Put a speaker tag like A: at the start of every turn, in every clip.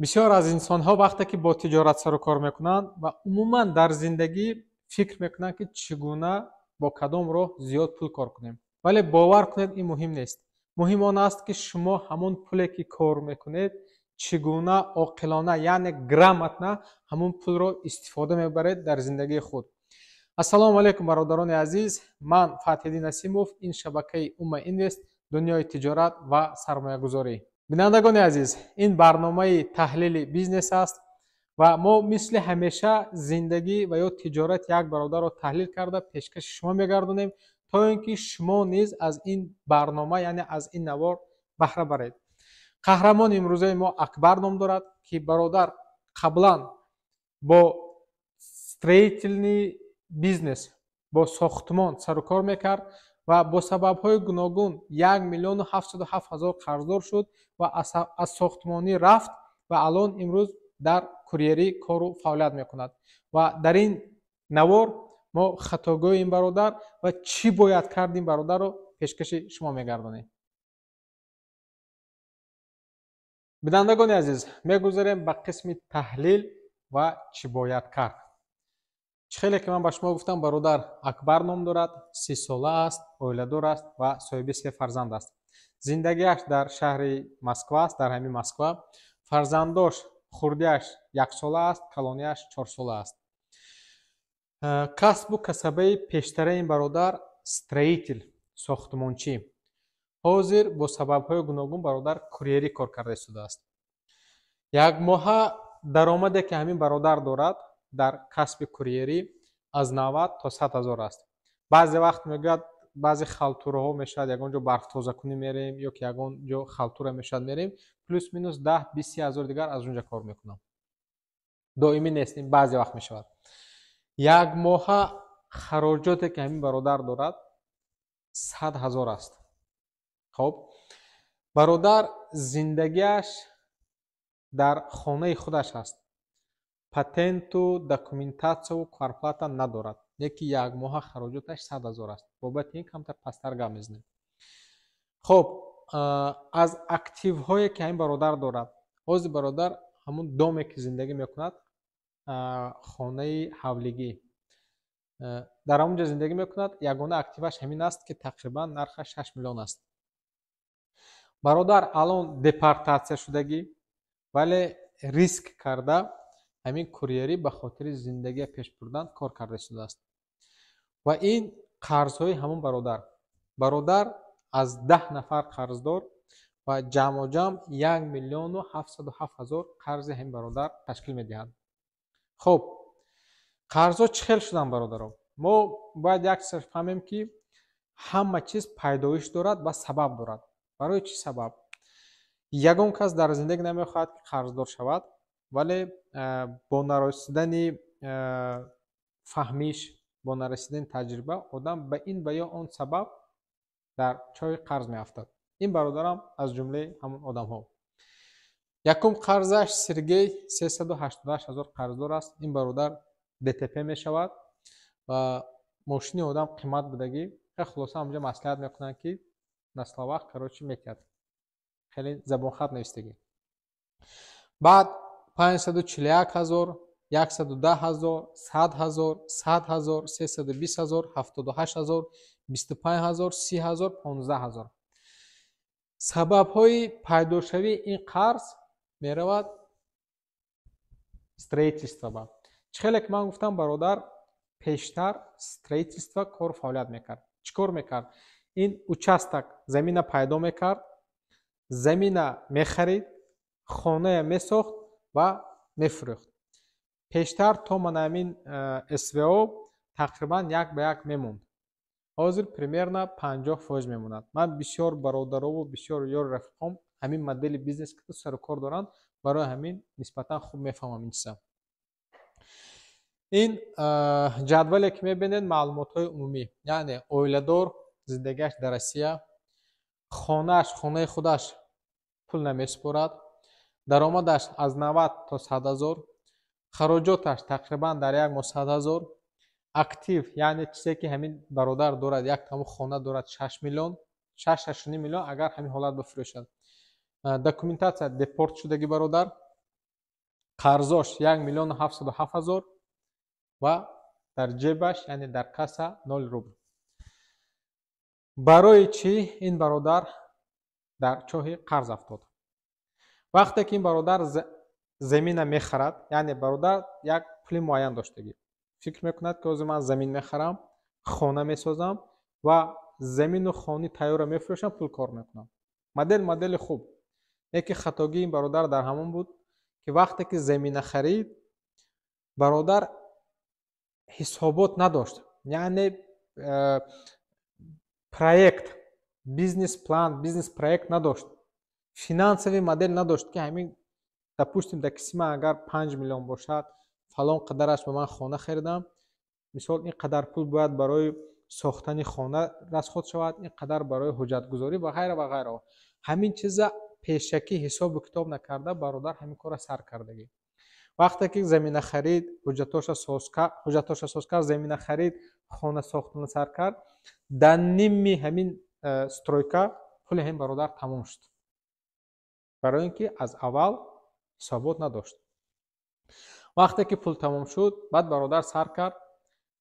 A: Бисёр аз инсонҳо вақте ки бо тиҷорат сару кор мекунанд ва умуман дар зиндагӣ фикр мекунанд, ки чӣ гуна, бо кадом роҳ зиёд пул кор кунем. Вале бовар кунед, ин муҳим нест. Муҳим он аст, ки шумо ҳамон пуле ки кор мекунед, чӣ гуна оқилона, яъне грамотно ҳамон пулро истифода мебаред дар зиндагии худ. Ассалому алайкум, бародарони азиз. Ман Фатҳиддин Насимов, ин шабакаи Ума Инвест, дунёи тиҷорат ва сармоягузорӣ. Бинандагони азиз, ин барномаи таҳлили бизнес аст ва мо мисли ҳамеша зиндагӣ ва ё тиҷорати як бародарро таҳлил карда пешкаши шумо мегардонем, то ин ки шумо низ аз ин барнома, яъне аз ин навор баҳра баред. Қаҳрамони имрӯзаи мо Акбар ном дорад, ки бародар қаблан бо строительный бизнес, бо сохтмон сарукор мекард ва бо сабабҳои гуногун 1 707 000 қарздор шуд ва аз сохтмонӣ рафт ва алон имрӯз дар курьерӣ кору фаъолият мекунад. Ва дар ин навор мо хатогӯи ин бародар ва чӣ бояд кард ин бародарро пешкаши шумо мегардонем. Бинандагони азиз, мегузарем ба қисми таҳлил ва чӣ бояд кард. Чӣ хеле ки ман ба шумо гуфтам, бародар Акбар ном дорад, 30 сола аст, оиладор аст ва соҳиби се фарзанд аст. Зиндагиаш дар шаҳри Москва аст, дар ҳамин Москва. Фарзандош: хурдиаш 1 сола аст, калониаш 4 сола аст. Касбу касабаи пештараи ин бародар строитель, сохтмончӣ. Ҳозир бо сабабҳои гуногун бародар курьерӣ кор карда истодааст. Якмоҳа даромаде ки ҳамин бародар дорад дар касби курьерӣ, аз 90 то 100 ҳазор аст. Баъзе вақт мегӯяд, баъзе халтураҳо мешавад, ягон ҷо барфтозакунӣ мерем ё ки ягон ҷо халтура мешавад, мерем, плюс минус 10, 20, 30 ҳазор дигар аз он ҷо кор мекунам. Доимӣ нест, ин баъзе вақт мешавад. Як моҳа хароҷоте ки ҳамин бародар дорад, 100 ҳазор аст. Хоб, бародар зиндагиаш дар хонаи худаш аст, патенту документатсияву квартплата надорад, леки як моҳа хароҷоташ 100 ҳазор аст. Бобати ин камтар пасттар гап мезанем. Хоб, аз активҳое ки ҳамин бародар дорад, ҳозир бародар ҳамун доме ки зиндагӣ мекунад, хонаи ҳавлигӣ, дар ҳамон ҷо зиндагӣ мекунад. Ягона активаш ҳамин аст, ки тақрибан нархаш 6 миллион аст. Бародар алон депортатсия шудагӣ, вале риск карда ҳамин курьерӣ ба хотири зиндагия пеш бурдан кор карда истодааст. Ва ин қарзҳои ҳамон бародар. Бародар аз 10 нафар қарздор ва ҷамъоҷамъ 1 707 000 қарзи ҳамин бародар ташкил медиҳад. Хуб, қарзҳо чӣ хел шуданд, бародаро? Мо бояд як чиз фаҳмем, ки ҳама чиз пайдоиш дорад ва сабаб дорад. Барои чӣ сабаб? Ягон кас дар зиндагӣ намехоҳад, ки қарздор шавад, вале бо нарасидани фаҳмиш, бо нарасидани таҷриба одам ба ин ва ё он сабаб дар чоҳи қарз меафтад. Ин бародарам аз ҷумлаи ҳамон одамҳо. Якум қарзаш Сергей, 388 ҳазор қарздор аст. Ин бародар ДТП мешавад ва мошини одам қимат будагӣ. Хулоса, ҳамҷо маслиҳат мекунанд, ки на словах, короче, метиҳад, хеле забонхат навистагӣ. Баъд 541 ҳазор, 110 ҳазор, 100 ҳазор, 100 ҳазор, 320 ҳазор, 78 ҳазор, 25 ҳазор, 30 ҳазор, 15 ҳазор. Сабабҳои пайдошавии ин қарз меравад строительство ба. Чӣ хеле ки ман гуфтам, бародар пештар строительство кору фаъолият мекард. Чӣ кор мекард ин? Участок замина пайдо мекард, замина мехарид, хоная месохт ва мефурӯхт. Пештар то мана ҳамин СВО тақрибан як ба як мемонд, ҳозир примерно 50% мемонад. Ман бисёр бародарову бисёр ёру рафиқом ҳамин модели бизнес ки сару кор доранд, барои ҳамин нисбатан хуб мефаҳмам ин чиза. Ин ҷадвале ки мебинед, маълумотҳои умумӣ, яъне оиладор, зиндагиаш дар Россия, хонааш, хонаи худаш, пул намесупорад, даромадаш аз 90 то 100 ҳазор, хароҷоташ тақрибан дар як моҳ 100 ҳазор, актив, яъне чизе ки ҳамин бародар дорад, як таму хона дорад, 6 миллион, 6, 6,5 миллион, агар ҳамин ҳолат бифурӯшад. Документатсия депорт шудагӣ бародар. Қарзош 1 707 000 ва дар ҷебаш, яъне дар касса, 0 рубл. Барои чӣ ин бародар дар чоҳи қарз афтод? Вақте ки ин бародар замина мехарад, яъне бародар як пули муайян доштагӣ, фикр мекунад, ки ҳозир ман замин мехарам, хона месозам ва замину хони тайёрро мефурӯшам, пул кор мекунам. Модель, модели хуб. Яке хатогии ин бародар дар ҳамон буд, ки вақте ки замина харид, бародар ҳисобот надошт, яъне проект, бизнес план, бизнес проект надошт, финансовый модель надошт, ки ҳамин, допустим, дар киси ман агар 5 миллион бошад, фалон қадараш ба ман хона харидам, мисол, ин қадар пул бояд барои сохтани хона расход шавад, ин қадар барои ҳуҷҷатгузорӣ ва ғайра ва ғайра. Ҳамин чиза пешакӣ ҳисобу китоб накарда, бародар ҳамин корро сар кардагӣ. Вақте ки замина харид, ҳуҷҷатоша соз кард, замина харид, хона сохтана сар кард, дар ними ҳамин стройка пули ҳамин бародар тамом шуд, барои ин ки аз аввал ҳисобот надошт. Вақте ки пул тамом шуд, баъд бародар сар кард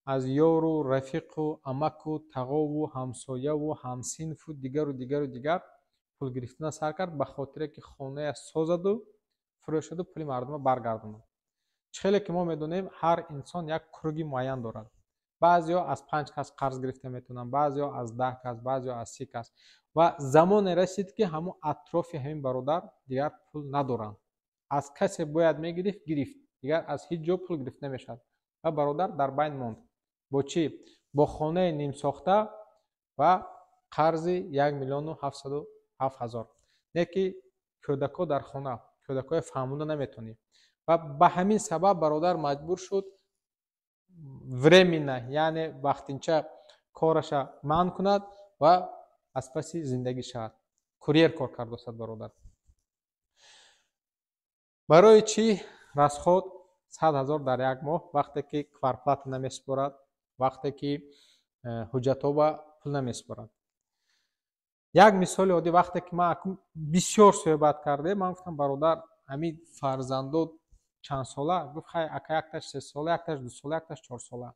A: аз ёру рафиқу амаку тағову ҳамсояву ҳамсинфу дигару дигару дигар пул гирифтана сар кард, ба хотире ки хоная созаду фурӯшаду пули мардумро баргардонад. Чӣ хеле ки мо медонем, ҳар инсон як круги муайян дорад. Баъзеҳо аз панҷ кас қарз гирифта метавонанд, баъзеҳо аз 10 кас, баъзеҳо аз 30 кас. Ва замоне расид, ки ҳамун атрофи ҳамин бародар дигар пул надоранд. Аз касе бояд мегирифт, гирифт, дигар аз ҳеҷ ҷо пул гирифта намешавад ва бародар дар байн монд. Бо чӣ? Бо хонаи нимсохта ва қарзи 1 707 000. Не ки кӯдакҳо дар хона, кӯдакҳоя фаҳмонда наметавонӣ. Ва ба ҳамин сабаб бародар маҷбур шуд временно, яъне вақтинча, кораша манъ кунад ва аз паси зиндагӣ шавад. Курьер кор кардостад бародар. Барои чӣ расход 100 000 дар як моҳ, вақте ки квартплата намесупорад, вақте ки ҳуҷҷатҳо ба пул намесупорад? Як мисоли оддӣ: вақте ки ман бисёр суҳбат кардем, ман гуфтам: «Бародар, ҳамин фарзандо чанд сола?» Гуфт: «Хай, ака, якташ 3 сола, якташ 2 сола, якташ 4 сола,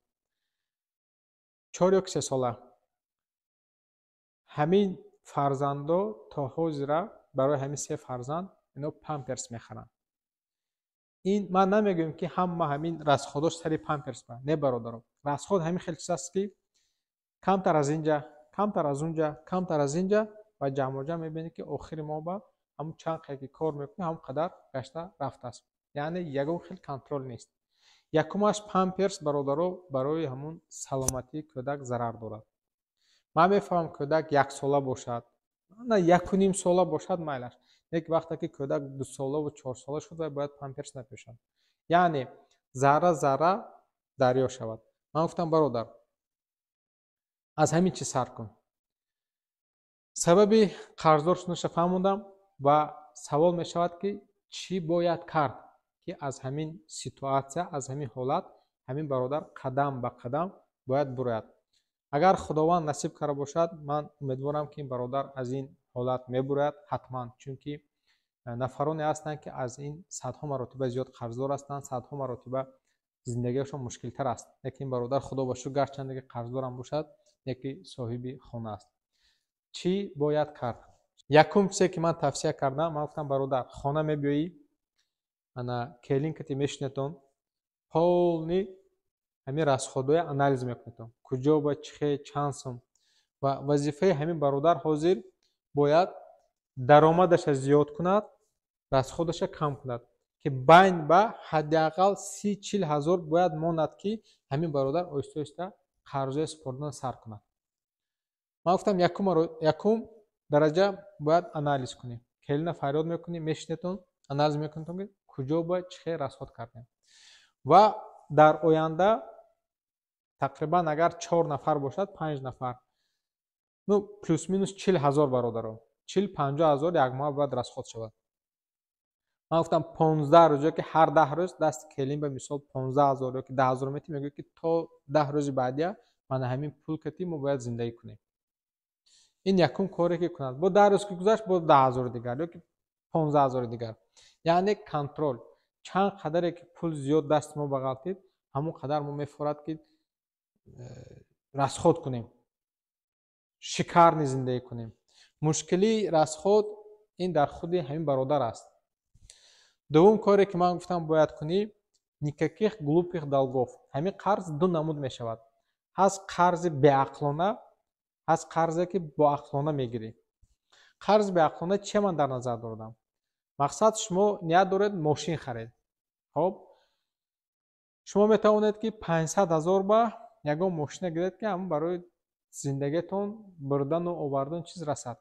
A: 4 ё 3 сола». Ҳамин фарзандо то ҳозира барои ҳамин се фарзанд ино памперс мехаранд. Ин ман намегӯям, ки ҳама ҳамин расходош сари памперс ба. Не, бародаро, расход ҳамин хел чиз аст, ки камтар аз инҷа, камтар аз унҷа, камтар аз инҷа ва ҷамъоҷамъ мебинед, ки охири моҳ ба ҳамун чанд қадр ки кор мекунӣ, ҳамон қадар гашта рафтааст. Яъне ягон хел контроль нест. Якумаш, памперс, бародаро, барои ҳамун саломатии кӯдак зарар дорад. Ман мефаҳмам, кӯдак яксола бошад, на 1,5 сола бошад, майлаш. Лекин вақте ки кӯдак дусолаву 4 сола шуд, вай бояд памперс напӯшад, яъне зарра зарра дарё шавад. Ман гуфтам: «Бародар, аз ҳамин чиз сар кун». Сабаби қарздор шуданаша фаҳмондам ва савол мешавад, ки чӣ бояд кард, ки аз ҳамин ситуация, аз ҳамин ҳолат ҳамин бародар қадам ба қадам бояд бурояд. Агар Худованд насиб карда бошад, ман умедворам, ки ин бародар аз ин ҳолат мебурояд ҳатман, чунки нафароне ҳастанд, ки аз ин садҳо маротиба зиёд қарздор ҳастанд, садҳо маротиба зиндагиашон мушкилтар аст. Лекин ин бародар, Худо ба шукр, гарчанде ки қарздорам бошад, яке соҳиби хона аст. Чӣ бояд кард? Якум чизе, ки ман тавсия кардам, ман гуфтам: «Бародар, хона мебиёӣ, ана келинкати мешинетон, полный ҳамин расходҳоя анализ мекунедон, куҷо ба чихе чанд сум». Ва вазифаи ҳамин бародар ҳозир бояд даромадаша зиёд кунад, расходаша кам кунад, ки байн ба ҳадди ақал 30-40 ҳазор бояд монад, ки ҳамин бародар оҳиста оҳиста қарзҳоя супордан сар кунад. Ман гуфтам: «Якум дараҷа бояд анализ кунем, келина фарёд мекунем, мешинетон, анализ мекунетон, ки куҷо ба чӣ хел расход кардем». Ва дар оянда тақрибан агар чор нафар бошад, панҷ нафар, ну, плюс-минус 40 ҳазор, бародаро, 40-50 ҳазор як моҳ бояд расход шавад. Ман гуфтам: «15 рӯз ё ки ҳар 10 рӯз дасти келин ба мисол 15 ҳазор ё ки 10 ҳазор метӣ, мегӯяд, ки то 10 рӯзи баъдия мана ҳамин пул кати мо бояд зиндагӣ кунем». Ин якум коре, ки кунад. Бо 10 рӯз ки гузашт, бо 10 ҳазори дигар ё ки 15 ҳазори дигар, яъне контроль. Чанд қадаре ки пул зиёд дасти мо бағалтид, ҳамон қадар мо мефорад, ки расход кунем, шикарный зиндагӣ кунем. Мушкилии расход ин дар худи ҳамин бародар аст. Дуввум коре, ки ман гуфтам, бояд кунӣ: никаких глупых долгов. Ҳамин қарз ду намуд мешавад: ҳаст қарзи беақлона, ҳаст қарзе, ки боақлона мегирӣ. Қарзи беақлона чия ман дар назар дорам? Мақсад, шумо ният доред мошин харед. Хоб, шумо метавонед, ки 500 000 ба ягон мошина гиред, ки ҳамон барои зиндагиатон бурдану овардан чиз расад.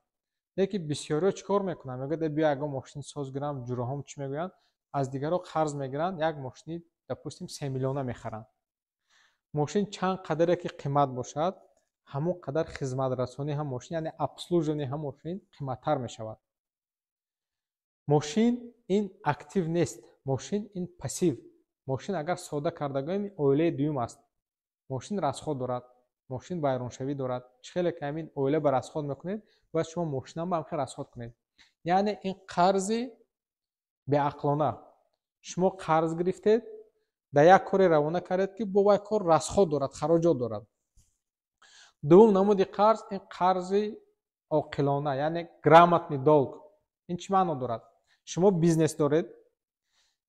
A: Лекин бисёриҳо чӣ кор мекунанд? Мегӯяд: «Биё, ягон мошини соз гирам». Ҷураҳом чӣ мегӯянд? Аз дигарҳо қарз мегиранд, як мошини, допустим, 3 миллиона мехаранд. Мошин чанд қадаре ки қимат бошад, ҳамон қадар хизматрасонӣ ҳам мошин, яъне обслуживание ҳам мошин қиматтар мешавад. Мошин ин актив нест, мошин ин пассив. Мошин, агар сода карда гӯем, оилаи дуюм аст. Мошин расход дорад, мошин вайроншавӣ дорад. Чӣ хеле ки ҳамин оила ба расход мекунед, бояд шумо мошинам ба ҳамхел расход кунед. Яъне ин қарзи беақлона. Шумо қарз гирифтед, дар як коре равона кардед, ки бо вай кор расход дорад, хароҷот дорад. Дуввум намуди қарз ин қарзи оқилона, яъне грамотный долг. Ин чӣ маъно дорад? Шумо бизнес доред,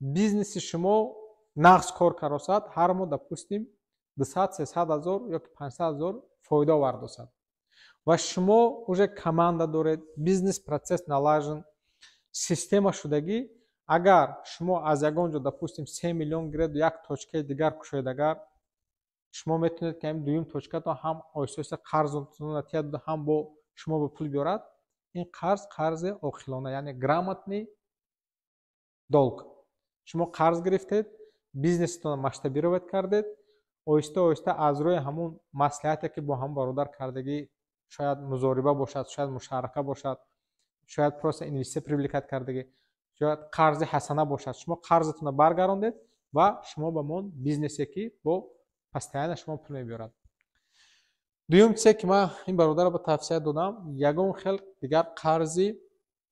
A: бизнеси шумо нағз кор каросад, ҳар моҳ, допустим, 200, 300 ҳазор ёки 500 ҳазор фоида овардосад ва шумо уже команда доред, бизнес процесс налажен, система шудагӣ. Агар шумо аз ягон ҷо, допустим, 3 миллион гиреду як точкаи дигар кушоед, агар шумо метавонед, ки ҳамин дуюм точкатон ҳам оҳиста оҳиста қарзтонро тиҳад, ҳам бо шумо ба пул биёрад. Ин қарз қарзи оқилона, яъне грамотный долг. Шумо қарз гирифтед, бизнесатонро масштабировать кардед, оҳиста оҳиста аз рӯи ҳамун маслиҳате, ки бо ҳамун бародар кардагӣ, шояд музориба бошад, шояд мушарака бошад, шояд просто инвеститсия привлекать кардагӣ, шояд қарзи ҳасана бошад, шумо қарзатонро баргарондед ва шумо ба мон бизнесе, ки бо постоянно шумо пул мебиёрад. Дуюм чизе, ки ман ин бародарро ба тавсия додам: ягон хел дигар қарзи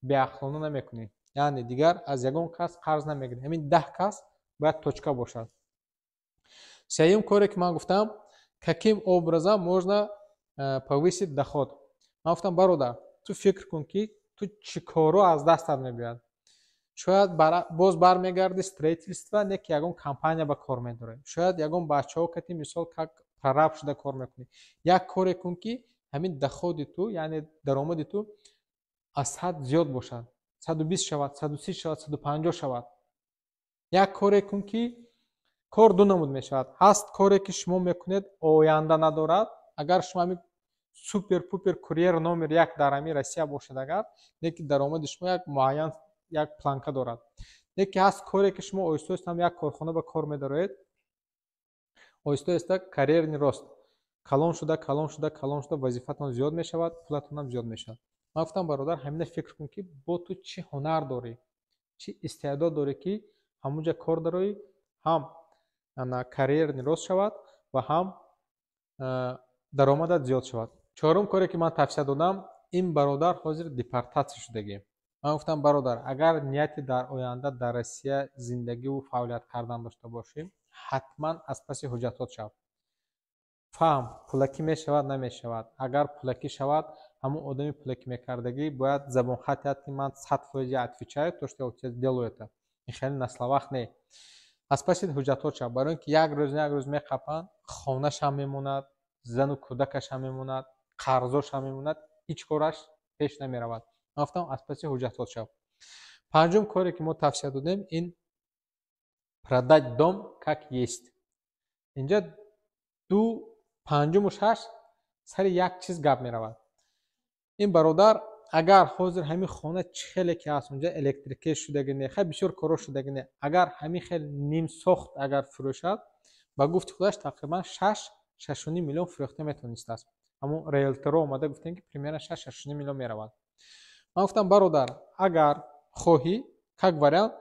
A: беақлона намекунӣ, яъне дигар аз ягон кас қарз намегирӣ. Ҳамин 10 кас бояд точка бошад. Сеюм коре, ки ман гуфтам: каким образом можно повысить доход. Ман гуфтам: «Бародар, ту фикр кун, ки ту чӣ коро аз дастат мебиёяд». Шояд боз бармегарди строительство, не ки ягон компания ба кор медоред, шояд ягон бачаҳо кати, мисол, как прораб шуда кор мекунӣ. Як коре кун, ки ҳамин доходи ту, яъне даромади ту аз 100 зиёд бошад, 120 шавад, 130 шавад, 150 шавад. Як коре кун, ки кор ду намуд мешавад. Ҳаст коре, ки шумо мекунед, оянда надорад. Агар шумо ҳамин супер пупер курьер номер як дар ҳамин Россия бошед агар, не ки даромади шумо як муайян як планка дорад. Не ки ҳаст коре, ки шумо оҳиста оҳиста ҳам як корхона ба кор медароед, оҳиста оҳиста карьерный рост, калон шуда, калон шуда, калон шуда, вазифатон зиёд мешавад, пулатонам зиёд мешавад. Ман гуфтам: «Бародар, ҳамина фикр кун, ки бо ту чӣ ҳунар дорӣ, чӣ истеъдод дорӣ, ки ҳамунҷа кор дароӣ, ҳам карьерный рост шавад ва ҳам даромадат зиёд шавад». Чорум коре, ки ман тавсия додам: ин бародар ҳозир депортатсия шудагӣ. Ман гуфтам: «Бародар, агар нияти дар оянда дар Россия зиндагиву фаъолият кардан дошта бошӣ, ҳатман аз паси ҳуҷҷатҳот шав. Фаҳм, пулакӣ мешавад, намешавад. Агар пулакӣ шавад, ҳамон одами пулакӣ мекардагӣ бояд забонхат диҳад, ки ман 100% я отвечаю то, что я делаю это. Ин хеле на словах не. Аз паси ҳуҷҷатҳот шав, барои ин ки як рӯз, як рӯз меқапанд, хонашам мемонад, зану кӯдакашам мемонад, қарзошам мемонад, ҳеҷ кораш пеш намеравад». Ман гуфтам: «Аз паси ҳуҷҷатҳот шав». Панҷум коре, ки мо тавсия додем, ин продать дом как есть. Инҷа ду, панҷуму шаш сари як чиз гап меравад. Ин бародар агар ҳозир ҳамин хона чӣ хеле ки ҳаст, унҷа электрика шудаги не, хай, бисёр корҳо шудаги не, агар ҳамин хел нимсохт агар фурӯшад, ба гуфти худаш, тақрибан 6, 6,5 миллион фурӯхта метавонистааст. Ҳамон риэлторо омада гуфтем, ки примерно 6, 6,5 миллион меравад. Ман гуфтам: «Бародар, агар хоҳӣ, как вариант,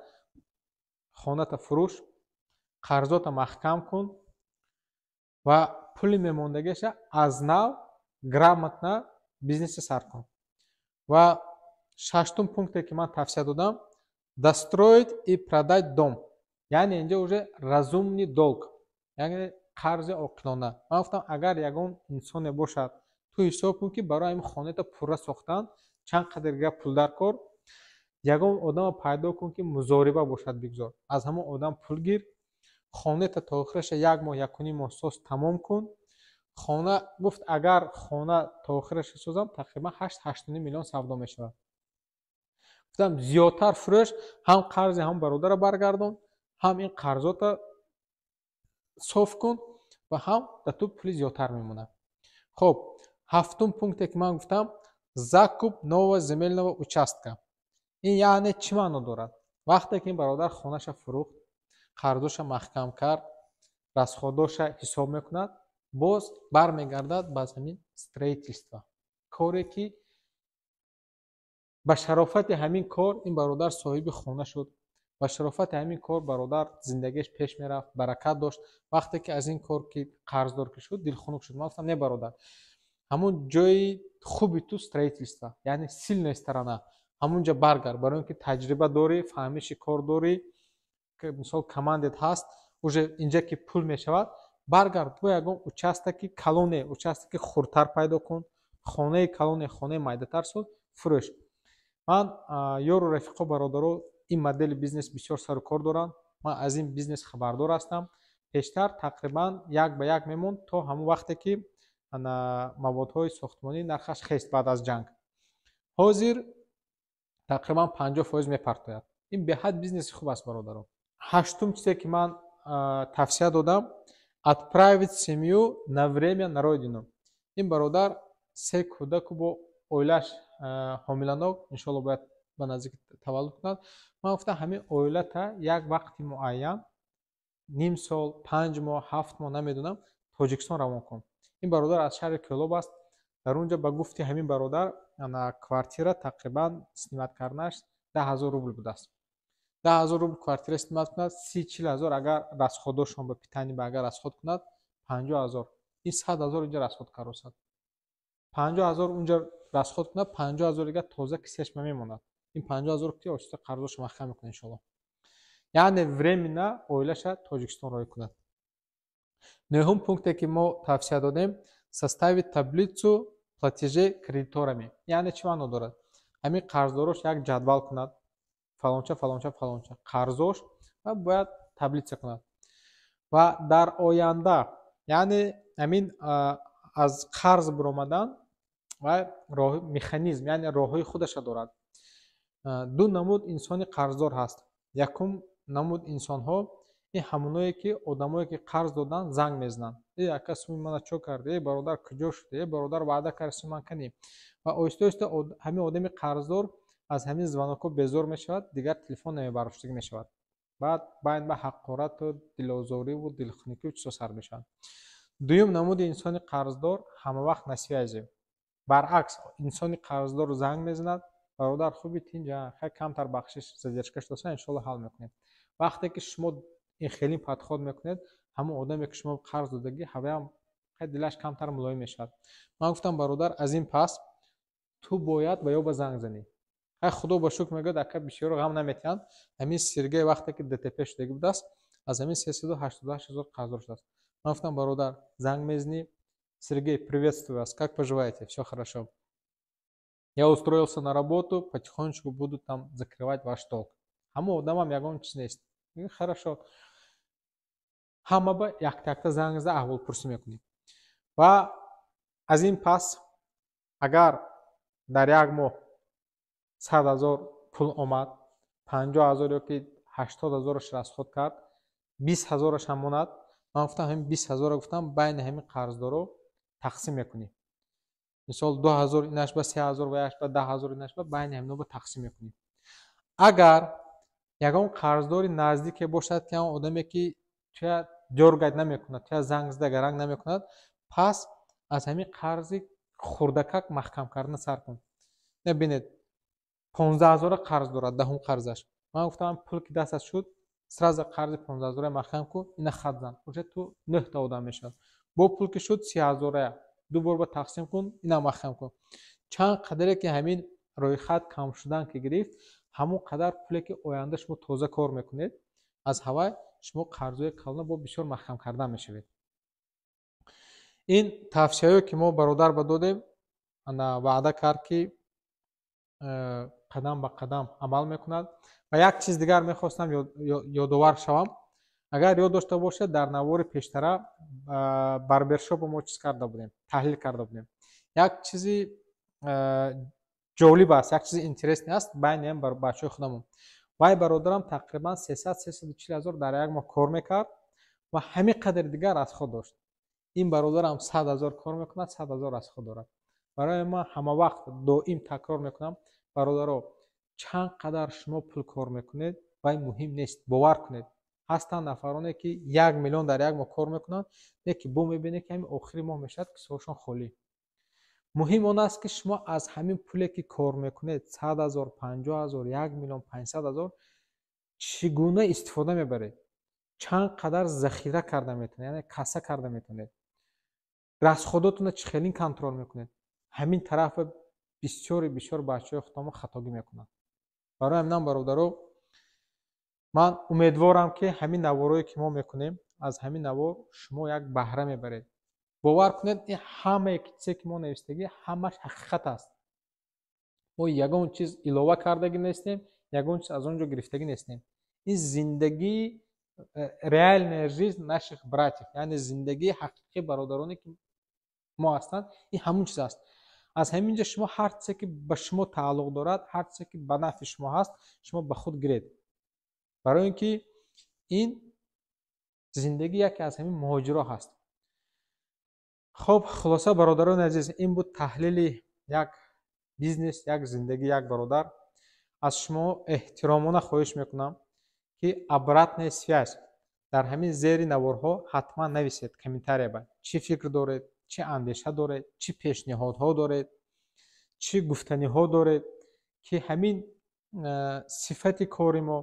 A: хоната фурӯш, қарзота маҳкам кун ва пули мемондагиаша аз нав грамотно бизнесе сар кун». Ва шаштум пункте, ки ман тавсия додам: достроить и продать дом. Яъне инҷа уже разумный долг, яъне қарзи оқилона. Ман гуфтам, агар ягон инсоне бошад, ту ҳисоб кун, ки барои ҳамин хонаата пурра сохтан чанд қадар дига пул дар кор. Ягон одама пайдо кун, ки музориба бошад, бигзор аз ҳамон одам пул гир, хонаата то охираша як моҳ, якуним моҳ соз, тамом кун хона. Гуфт, агар хона то охираша созам, тақрибан 8-8,5 миллион савдо мешавад. Гуфтам, зиёдтар фурӯш, ҳам қарзи ҳам бародара баргардон, ҳам ин қарзота соф кун ва ҳам дар ту пули зиёдтар мемонад. Хуб, ҳафтум пункте, ки ман гуфтам, закуп нового земельного участка. Ин яъне чӣ маъно дорад? Вақте ки ин бародар хонаша фурӯхт, қарзоша маҳкам кард, расходоша ҳисоб мекунад, боз бармегардад ба ҳамин строительство, коре ки ба шарофати ҳамин кор ин бародар соҳиби хона шуд, ба шарофати ҳамин кор бародар зиндагиаш пеш мерафт, баракат дошт. Вақте ки аз ин кор ки қарздор ки шуд, дилхунук шуд. Ман гуфтам, не, бародар, ҳамун ҷои хуби ту строительство, яъне сильная сторона, ҳамунҷа баргард, барои он ки таҷриба дорӣ, фаҳмиши кор дорӣ, мисол, командат ҳаст уже. Инҷа ки пул мешавад, баргард, бо ягон участоки калоне, участоки хурдтар пайдо кун, хонаи калоне, хонаи майдатар соз, фурӯш. Ман ёру рафиқо, бародаро, ин модели бизнес бисёр сару кор доранд, ман аз ин бизнес хабардор ҳастам. Пештар тақрибан як ба як мемонд, то ҳамон вақте ки маводҳои сохтмонӣ нархаш хест баъд аз ҷанг. Ҳозир тақрибан 50% мепартояд. Ин беҳад бизнеси хуб аст, бародаро. Ҳаштум чизе, ки ман тавсия додам, отправить семью на время на родину. Ин бародар се кӯдаку бо оилааш ҳомиланок, иншоалло, бояд ба наздики таваллуд кунад. Ман гуфтам, ҳамин оилата як вақти муайян, ним сол, 5 моҳ, 7 моҳ, намедонам, Тоҷикистон равон кун. Ин бародар аз шаҳри Кӯлоб аст. Дар он ҷо, ба гуфти ҳамин бародар, квартира тақрибан снимать карданаш 10 000 рубл будааст. 10 000 рубл квартира снимать кунад, 30-40 ҳазор агар расходошон ба питание ба агар расход кунад, 50 000, ин 100 000 инҷа расход каросад. 50 000 унҷа расход кунад, 50 000 дигар тоза кисяш мемонад. Ин 50 000 ки оҳиста қарзошо маҳкам мекунад, иншоалло. Яъне временно оилаша Тоҷикистон роҳӣ кунад. Нӯҳум пункте, ки мо тавсия додем, составить таблицу платежей кредиторами. Яъне чӣ маъно дорад? Ҳамин қарздорош як ҷадвал кунад, фалонча, фалонча, фалонча қарзош, ва бояд таблица кунад ва дар оянда, яъне ҳамин аз қарз биромадан ва механизм, яъне роҳҳои худаша дорад. Ду намуд инсони қарздор ҳаст. Якум намуд инсонҳо ин ҳамоное ки одамое ки қарз додан, занг мезананд: «Э, ака, суми мана чо карди? Э, бародар, куҷо шуди? Э, бародар, ваъда карди, суми ман канӣ?» Ва оҳиста оҳиста ҳамин одами қарздор аз ҳамин звонокҳо безор мешавад, дигар телефон намебардоштагӣ мешавад. Баъд байн ба ҳақорату дилозориву дилхунукию чизо сар мешавад. Дуюм намуди инсони қарздор ҳамавақт на связи. Баръакс, инсони қарздор занг мезанад: «Бародар, хуби, тинҷа? Хай, камтар бахшиш, задержка шудаса, иншоалло, ҳал мекунем». Вақте ки шумо ин хеле подход мекунед, ҳамон одаме ки шумо қарз додагӣ, ҳаваям дилаш камтар мулоим мешавад. Ман гуфтам, бародар, аз ин пас ту бояд ба ё ба занг занӣ. Хай, худо ба шукр, мегӯяд, ака, бисёро ғам наметиҳанд. Ҳамин Сергей вақте ки ДТП шудагӣ будааст, аз ҳамин 388 000 қарздор шудааст. Ман гуфтам, бародар, занг мезанӣ: «Сергей, приветствую вас, как поживаете? Все хорошо? Я устроился на работу, потихонечку буду там закрывать ваш долг». Ҳамон одамам ягон чиз нест, хорошо. Ҳама ба якта якта занг зада, аҳволпурсӣ мекунӣ. Ва аз ин пас агар дар як моҳ 100 000 пул омад, 50 000 ё ки 80 ҳазораш расход кард, 20 ҳазораш ҳам монад, ман гуфтам, ҳамин 20 ҳазорро, гуфтам, байни ҳамин қарздоро тақсим мекунӣ. Мисол, 2000 инаш ба, 3000 ва яш ба, 10 000 инаш ба, байни ҳамино ба тақсим мекунӣ. Агар ягон қарздори наздике бошад, ки ҳамон одаме ки туя дёргать намекунад, туя занг зада гаранг намекунад, пас аз ҳамин қарзи хурдакак маҳкам кардан сар кун. Бинед, 15 ҳазора қарз дорад, даҳум қарзаш. Ман гуфтам, пул ки дастат шуд, сразу қарзи 15 ҳазора маҳкам кун, ина хат зан, уже ту нӯҳта одам мешавад. Бо пул ки шуд, 30 ҳазорая ду бор ба тақсим кун, ина маҳкам кун. Чанд қадаре ки ҳамин рӯйхат кам шудан ки гирифт, ҳамон қадар пуле ки оянда шумо тоза кор мекунед. Аз ҳавай шумо қарзҳои калона бо бисёр маҳкам кардан мешавед. Ин тавсияҳое, ки мо бародар ба додем, ана ваъда кард, ки қадам ба қадам амал мекунад. Ва як чиз дигар мехостам ёдовар шавам. Агар ёд дошта бошед, дар навори пештара барбершопо мо чиз карда будем, таҳлил карда будем. Як чизи ҷолиб аст, як чизи интересный аст байни ҳам бачаҳои худамон. Вай бародарам тақрибан 300-340 ҳазор дар як моҳ кор мекард ва ҳамин қадр дигар расход дошт. Ин бародарам 100 000 кор мекунад, 100 000 расход дорад. Барои ман ҳама вақт доим такрор мекунам: бародаро, чанд қадар шумо пул кор мекунед, вай муҳим нест. Бовар кунед, ҳастанд нафароне, ки 1 миллион дар як моҳ кор мекунанд, лекин бо мебинед, ки ҳамин охири моҳ мешавад, кисаҳошон холӣ. Муҳим он аст, ки шумо аз ҳамин пуле, ки кор мекунед, 100 000, 50 000, 1 миллион, 500 000, чӣ гуна истифода мебаред, чанд қадар захира карда метавонед, яъне касса карда метавонед, расходотонро чӣ хелин контроль мекунед. Ҳамин тарафа бисёри бисёр бачаҳои худамон хатогӣ мекунанд. Барои ҳаминам, бародаро, ман умедворам, ки ҳамин наворое, ки мо мекунем, аз ҳамин навор шумо як баҳра мебаред. Бовар кунед, ин ҳамае чизе, ки мо навистагӣ, ҳамаш ҳақиқат аст. Мо ягон чиз илова кардагӣ нестем, ягон чиз аз он ҷо гирифтагӣ нестем. Ин зиндагии реальная жизнь наших братьев, яъне зиндагии ҳақиқии бародароне, ки мо ҳастанд, ин ҳамун чиз аст. Аз ҳамин ҷо шумо ҳар чизе, ки ба шумо тааллуқ дорад, ҳар чизе, ки ба нафъи шумо ҳаст, шумо ба худ гиред, барои ин ки ин зиндагӣ яке аз ҳамин муҳоҷиро ҳаст. Хуб, хулоса, бародарони азиз, ин буд таҳлили як бизнес, як зиндагӣ, як бародар. Аз шумо эҳтиромона хоҳиш мекунам, ки обратная связь дар ҳамин зери наворҳо ҳатман нависед, комментария ба чӣ фикр доред, чӣ андеша доред, чӣ пешниҳодҳо доред, чӣ гуфтаниҳо доред, ки ҳамин сифати кори мо,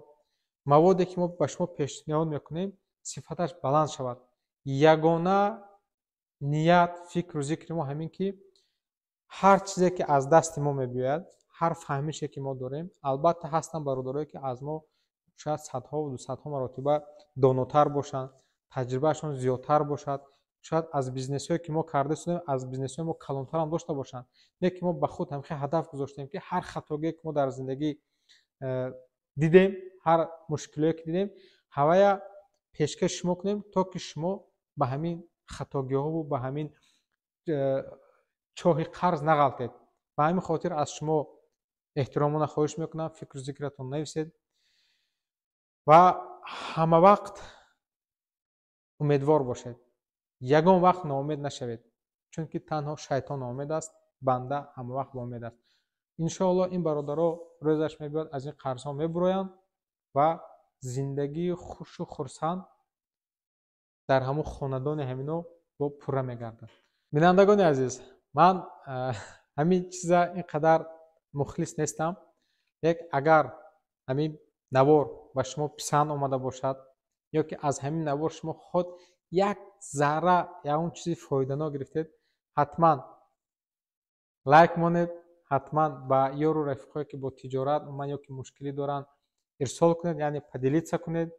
A: маводе, ки мо ба шумо пешниҳод мекунем, сифаташ баланд шавад. Ягона ният, фикру зикри мо ҳамин, ки ҳар чизе, ки аз дасти мо мебиёяд, ҳар фаҳмише, ки мо дорем. Албатта, ҳастанд бародарое, ки аз мо шояд садҳову дусадҳо маротиба донотар бошанд, таҷрибаашон зиёдтар бошад, шояд аз бизнесҳое, ки мо карда истодем, аз бизнесҳои мо калонтарам дошта бошанд, лекин мо ба худ ҳамхел ҳадаф гузоштем, ки ҳар хатогие, ки мо дар зиндагӣ дидем, ҳар мушкилие, ки дидем, ҳавая пешкаши шумо кунем, то ки шумо ба ҳамин хатогиҳову ба ҳамин чоҳи қарз нағалтед. Ба ҳамин хотир аз шумо эҳтиромона хоҳиш мекунам, фикру зикратон нависед ва ҳама вақт умедвор бошед, ягон вақт ноумед нашавед, чунки танҳо шайтон ноумед аст, банда ҳамавақт боумед аст. Иншоалло, ин бародаро рӯзаш мебиёд, аз ин қарзҳо мебуроянд ва зиндагии хушу хурсанд дар ҳамун хонадони ҳамино бо пурра мегардад. Бинандагони азиз, ман ҳамин чиза ин қадар мухлис нестам, лек агар ҳамин навор ба шумо писанд омада бошад ё ки аз ҳамин навор шумо худ як зарра ягон чизи фоиданок гирифтед, ҳатман лайк монед, ҳатман ба ёру рафиқое, ки бо тиҷорат умуман ё ки мушкилӣ доранд, ирсол кунед, яъне поделиться кунед,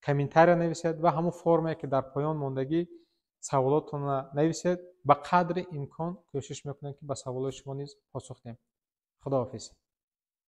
A: комментария нависед ва ҳамун формае, ки дар поён мондагӣ, саволотонро нависед. Ба қадри имкон кӯшиш мекунем, ки ба саволои шумо низ посух диҳем. Худоҳофиз.